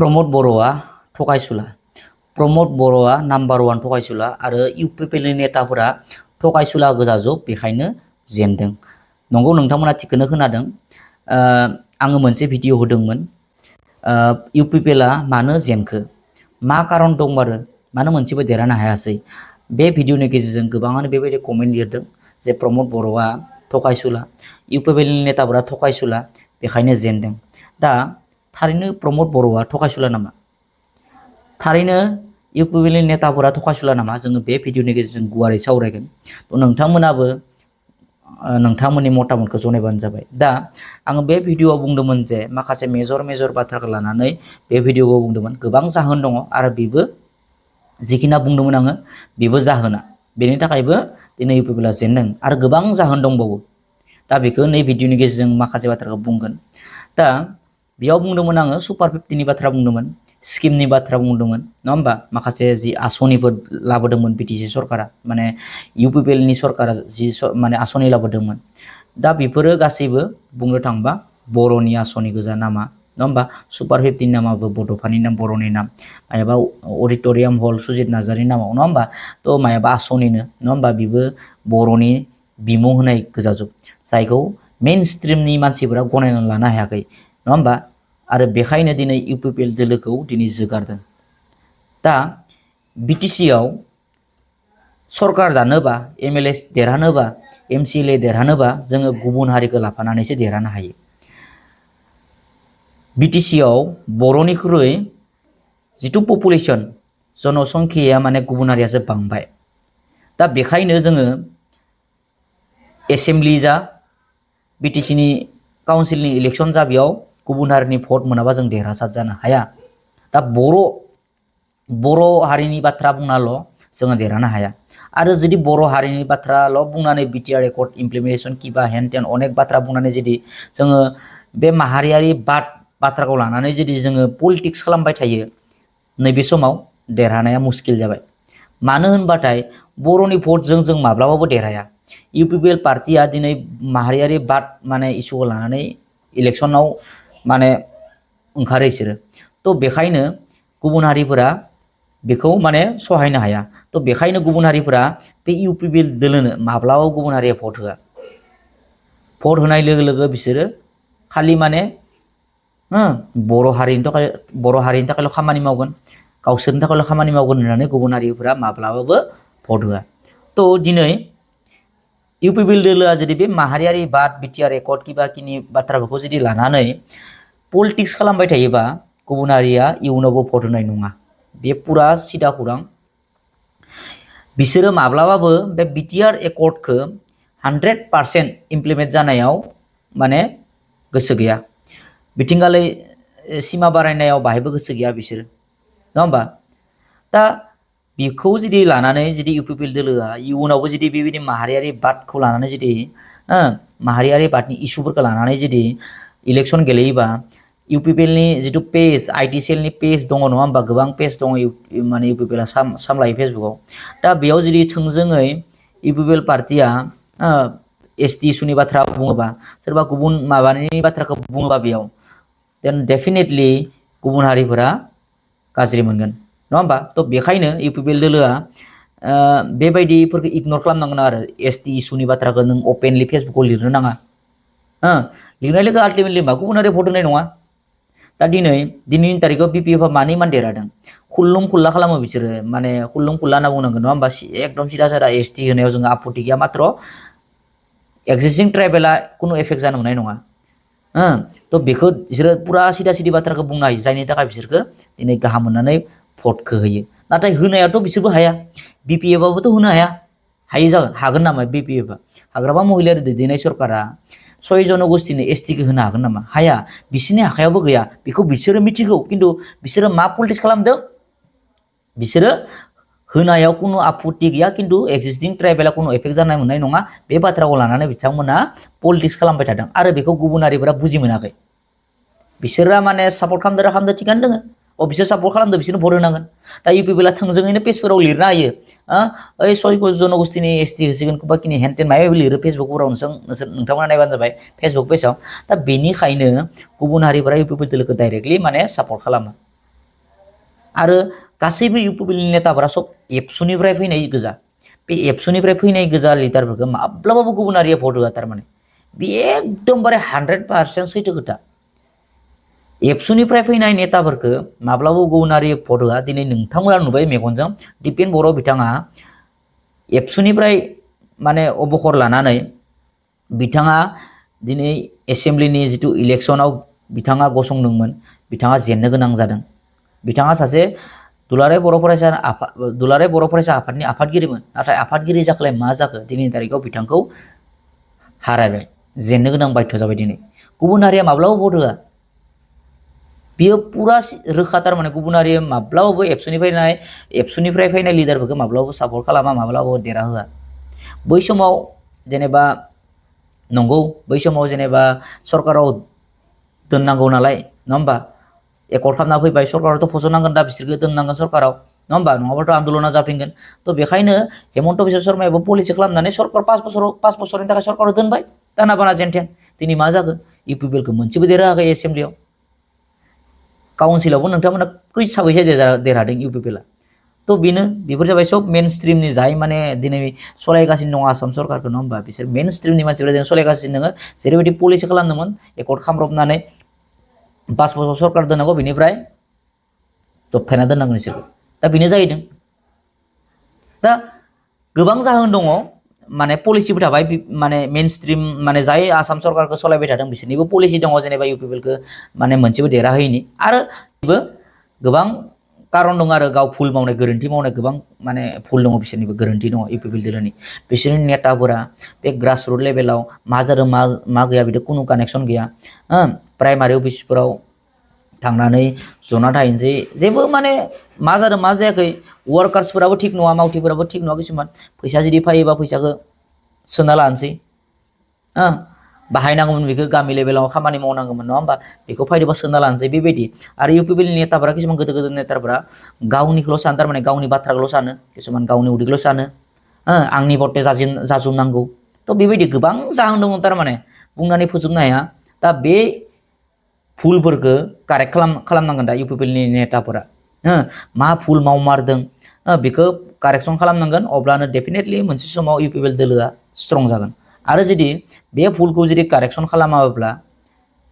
प्रमोद बर'आ थगायसुला प्रमोद बर'आ नाम्बार 1 थगायसुला आरो इउपिपिएलनि नेताफोरा थगायसुला गोजाजोब बेखायनो जेनदों। नंगौ नोंथांमोना थिखौनो खोनादों। आङो मोनसे भिडिअ होदोंमोन। इउपिपिएलआ मानो जेनखो मा खारन दंमारो मानो मोनसेबो देरहानो हायासै। बे भिडिअनि गेजेरजों गोबाङानो बेबायदि कमेन्ट लिरदों जे प्रमोद बर'आ थगायसुला इउपिपिएलनि नेताफोरा थगायसुला बेखायनो जेनदों। दा थारैनो प्रमोद बर'आ थगायसुला नामा? थारैनो इउपिपिएलनि नेताफोरा थगायसुला नामा? जोङो बे भिडिअनि गेजेरजों गुवारै सावरायगोन। थ' नोंथांमोनाबो नोंथांमोननि मतामतखौ जनायबानो जाबाय। दा आङो बे भिडिअआव बुंदोंमोन जे माखासे मेजर बाथ्राखौ लानानै बे भिडिअआव बुंदोंमोन। गोबां जाहोन दङ आरो बेबो जिखिना बुंदोंमोन आङो बेबो जाहोना। बेनि थाखायबो दिनै इउपिपिएलआ जेनदों आरो गोबां जाहोन दंबावो। दा बेखौ नै भिडिअनि गेजेरजों माखासे बाथ्राखौ बुंगोन। दा बेयाव बुंदोंमोन आङो सुपार 50नि बाथ्रा बुंदोंमोन, स्किमनि बाथ्रा बुंदोंमोन, नङा होमबा? माखासे जि आसनिफोर लाबोदोंमोन बिटिसि सरकारा, माने इउपिपिएलनि सरकारा जि माने आसनि लाबोदोंमन। दा बेफोरो गासैबो बुंनो थांबा बर'नि आसनि गोजा नामा, नङा होमबा? सुपार 50नि नामाबो बड'फानि नाम, बर'नि नाम, मायाबा अडिट'रियाम हल सुजित नार्जारिनि नामाव, नङा होमबा? थ' मायाबा आसनिनो, नङा होमबा? बेबो बर'नि बिमुं होनाय गोजाजोब, जायखौ मेइन स्ट्रिमनि मानसिफोरा गनायनानै लानो हायाखै, नङा होमबा? आरो बेखायनो दिनै इउपिपिएल दोलोखौ दिनै जोगारदों। दा बिटिसिआव सरकार दानोबा, एमएलए देरहानोबा, एमसिएलए देरहानोबा जोङो गुबुन हारिखौ लाफानानैसो देरहानो हायो। बिटिसिआव बर'निख्रुइ जिथु पपुलेसन जनसंख्याया माने गुबुन हारियासो बांबाय। दा बेखायनो जोङो एसेम्बलि जा बिटिसिनि काउन्सिलनि इलेक्सन जा बेयाव गुबुन हारिनि भट मोनाबा जों देरहासार जानो हाया। दा बर' हारिनि बाथ्रा बुंनाल' जोङो देरहानो हाया। आरो जुदि बर' हारिनि बाथ्राल' बुंनानै बिटिआर एकर्ड इमप्लिमेन्टेसन किबा हेन टेन अनेक बाथ्रा बुंनानै जुदि जोङो बे माहारियारि बाथ्राखौ लानानै जुदि जोङो पलिटिक्स खालामबाय थायो, नैबे समाव देरहानाया मुस्किल जाबाय। मानो होनबाथाय बर'नि भटजों जों माब्लाबाबो देरहाया। इउपिपिएल पार्टिया दिनै माहारियारि माने इसुखौ लानानै इलेक्सनाव माने ओंखारो इसोरो। थ' बेखायनो गुबुन हारिफोरा बेखौ माने सहायनो हाया। थ' बेखायनो गुबुन हारिफोरा बे इउपिपिएल दोलोनो माब्लाबाबो गुबुन हारिया भट होआ। भट होनाय लोगो लोगो बिसोरो खालि माने बर' हारिनि थाखायल' खामानि मावगोन, गावसोरनि थाखायल' खामानि मावगोन होननानै गुबुन हारिफोरा माब्लाबाबो भट होआ। थ' दिनै इउपिपिएल दोलोआ जुदि बे माहारियारि बिटिआर एकर्ड किबा किनि बाथ्राफोरखौ जुदि लानानै पलिटिक्स खालामबाय थायोबा गुबुन हारिया इयुनावबो भट होनाय नङा। बे पुरा सिदा खौरां। बिसोरो माब्लाबाबो बे बिटिआर एकर्डखौ 100% इमप्लिमेन्ट जानायाव माने गोसो गैया। बिथिंगालै सिमा बारायनायाव बाहायबो गोसो गैया बिसोरो, नङा होमबा? दा बेखौ जुदि लानानै जुदि इउपिपिएल दोलोआ इयुनावबो जुदि बेबायदि माहारियारि बादखौ लानानै जुदि माहारियारि बादनि इसुफोरखौ लानानै जुदि इलेक्सन गेलेयोबा इउपिपिएलनि जिथु पेज आइटिसिएलनि पेज दङ, नङा होमबा? गोबां पेज दङ माने इउपिपिएलआ सामलायो फेसबुकआव। दा बेयाव जुदि थोंजोङै इउपिपिएल पार्टिया एसटि इस्युनि बाथ्रा बुङोबा, सोरबा गुबुन माबानि बाथ्राखौ बुङोबा बेयाव देन डेफिनेटलि गुबुन हारिफोरा गाज्रि मोनगोन, नङा होमबा? थ' बेखायनो इउपिपिएल दोलोआ बेबायदिफोरखौ इगनर खालामनांगोन आरो एसटि इस्युनि बाथ्राखौ नों अपेनलि फेसबुकआव लिरनो नाङा। लिरनाय लोगो आल्टिमेटलि मा गुबुन हारिया भट होनाय नङा। दा दिनैनि तारिखाव बिपिएफआ मानो इमान देरहादों? खुल्लुम खुल्ला खालामो बिसोरो, माने खुल्लुम खुल्ला होनना बुंनांगोन, नङा होमबा? एकदम सिदा सादा एसटि होनायाव जोङो आपत्ति गैया, मात्र एक्जिस्टिं ट्राइबेला कुनु एफेक्ट जानो मोननाय नङा। थ' बेखौ बिसोरो पुरा सिदा सिदि बाथ्राखौ बुंनो हायो, जायनि थाखाय बिसोरखो दिनै गाहाम मोननानै भटखौ होयो। नाथाय होनायाथ' बिसोरबो हाया, बिपिएफआबोथ' होनो हाया। हागोन नामा बिपिएफआ? हाग्रामा महिलारि दैदेननाय सरकारा 6 जनगोष्ठीनो एसटिखौ होनो हागोन नामा? हाया। बिसोरनि आखायावबो गैया। बेखौ बिसोरो मिथिगौ, खिन्थु बिसोरो मा पलिटिक्स खालामदों? बिसोरो होनायाव कुनु आपत्ति गैया, खिन्थु एक्जिस्टिं ट्राइबेला कुनु एफेक्ट जानाय मोननाय नङा, बे बाथ्राखौ लानानै बिथांमोना पलिटिक्स खालामबाय थादों आरो बेखौ गुबुन हारिफोरा बुजि मोनाखै। बिसोरा माने सापर्ट खालामदों थिगानो दोङो। बिसोर सापर्ट खालामदों, बिसोरनो भट होनांगोन। दा इउपिपिएलआ थोंजोङैनो पेजफोराव लिरनो हायो, ओइ 6 जनगोष्ठीनि एसटि होसिगोन बा किनि हेनटेन माबा माबि लिरो फेसबुकफोराव, नोंथांमोना नायबानो जाबाय फेसबुक पेजाव। दा बेनिखायनो गुबुन हारिफोरा इउपिपिएल दोलोखौ डाइरेक्टलि माने सापर्ट खालामो। आरो गासैबो इउपिपिएलनि नेताफोरा सब एबसुनिफ्राय फैनाय गोजा बे एबसुनिफ्राय फैनाय गोजा लिडारफोरखौ माब्लाबाबो गुबुन हारिया भट होआ थारमाने बे एकदमबारे 100% सैथो खोथा एबसुनिफ्राय फैनाय नेताफोरखौ माब्लाबाबो गुबुन हारि भट होआ दिनै नोंथांमोना नुबाय मेगनजों दिपेन बर' बिथाङा एबसुनिफ्राय माने अबखर लानानै बिथाङा दिनै एसेम्ब्लिनि जिथु इलेक्सनाव बिथाङा गसंदोंमोन बिथाङा जेननो गोनां जादों बिथाङा सासे दुलाराय बर' फरायसा आफादनि आफादगिरिमोन नाथाय आफादगिरि जाखलाय मा जाखो दिनैनि तारिखाव बिथांखौ हारायबाय जेननो गोनां बाध्य जाबाय दिनै गुबुन हारिया माब्लाबाबो भट होआ बियो पुरा रोखा थारमाने गुबुन हारिया माब्लाबाबो एबसुनिफ्राय फैनाय लिडारफोरखौ माब्लाबाबो सापर्ट खालामा माब्लाबाबो देरा होआ बै समाव जेनेबा नंगौ बै समाव जेनेबा सरकाराव दोननांगौ नालाय नङा होमबा एकर्ड खालामना फैबाय सरकारावथ' फसंनांगोन दा बिसोरखौ दोननांगोन सरकाराव नङा होमबा नङाबाथ' आन्दलना जाफिनगोन थ' बेखायनो हेमन्त बिश्व शर्मायाबो पलिसि खालामनानै सरकार 5 बोसोरनि थाखाय सरकाराव दोनबाय दाना बाना जेनथेन दिनै मा जागोन इउपिपिएलखौ मोनसेबो देरहायाखै एसेम्ब्लियाव काउन्सिलावबो नोंथांमोना खैसाबैसे देरहादों इउपिपिएलआ थ' बेनो बेफोर जाबाय सब मेन स्ट्रिमनि जाय माने दिनै सलायगासिनो दङ आसाम सरकारखौ नङा होमबा बिसोर मेन स्ट्रिमनि मानसिफोरा दिनै सलायगासिनो दङ जेरैबायदि पलिसि खालामदोंमोन एकर्ड खामब्रबनानै 5 बोसोर सरकार दोननांगौ बिनिफ्राय दबथायना दोननांगोन बिसोरखौ दा बेनो जाहैदों दा गोबां जाहोन दङ माने पलिसिबो थाबाय माने मेन स्ट्रिम माने जाय आसाम सरकारखौ सलायबाय थादों बिसोरनिबो पलिसि दङ जेनेबा इउपिपिएलखौ माने मोनसेबो देरहाहैनि आरो गोबां कारन दं आरो गाव भुल मावनाय गोरोन्थि मावनाय गोबां माने भुल दङ बिसोरनिबो गोरोन्थि दङ इउपिपिएल दोलोनि बिसोरनि नेताफोरा बे ग्रासरुट लेभेलाव मा जादों मा गैया बिदि खुनु कानेक्सन गैया प्राइमारि अफिसफोराव थांनानै जना थाहैनोसै जेबो माने मा जादों मा जायाखै वार्कार्सफोराबो थिग नङा मावथिफोराबो थिग नङा किसुमान फैसा जुदि फैयोबा फैसाखौ सोना लानोसै बाहायनांगौमोन बेखौ गामि लेभेलाव खामानि मावनांगौमोन नङा होमबा बेखौ फायदोबा सोना लानोसै बेबायदि आरो इउपिपिएलनि नेताफोरा किसुमान गोदो नेताफोरा गावनिखौल' सानो थारमाने गावनि बाथ्राखौल' सानो किसुमान गावनि उदैखौल' सानो आंनि भटे जाजोबनांगौ थ' बेबायदि गोबां जाहोन दङ थारमाने बुंनानै फोजोबनो हाया दा बे भुलफोरखौ कारेक्ट खालामनांगोन दा इउपिपिएलनि नेताफोरा मा भुल मावमारदों बेखौ कारेक्सन खालामनांगोन अब्लानो डेफिनेटलि मोनसे समाव इउपिपिएल दोलोआ स्ट्रं जागोन आरो जुदि बे भुलखौ जुदि कारेक्सन खालामाब्ला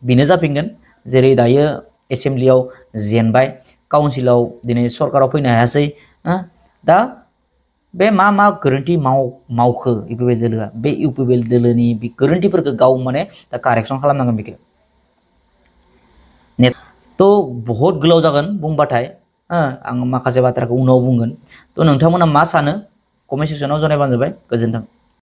बेनो जाफिनगोन जेरै दायो एसेम्ब्लियाव जेनबाय काउन्सिलाव दिनै सरकाराव फैनो हायासै दा बे मा गोरोन्थि मावखो इउपिपिएल दोलोआ बे इउपिपिएल दोलोनि बे गोरोन्थिफोरखौ गाव माने दा कारेक्सन खालामनांगोन बेखौ थ' बहुत गोलाव जागोन बुंबाथाय आं माखासे बाथ्राखौ उनाव बुंगोन थ' नोंथांमोना मा सानो कमेन्ट सेक्सनाव जनायबानो जाबाय गोजोन्थों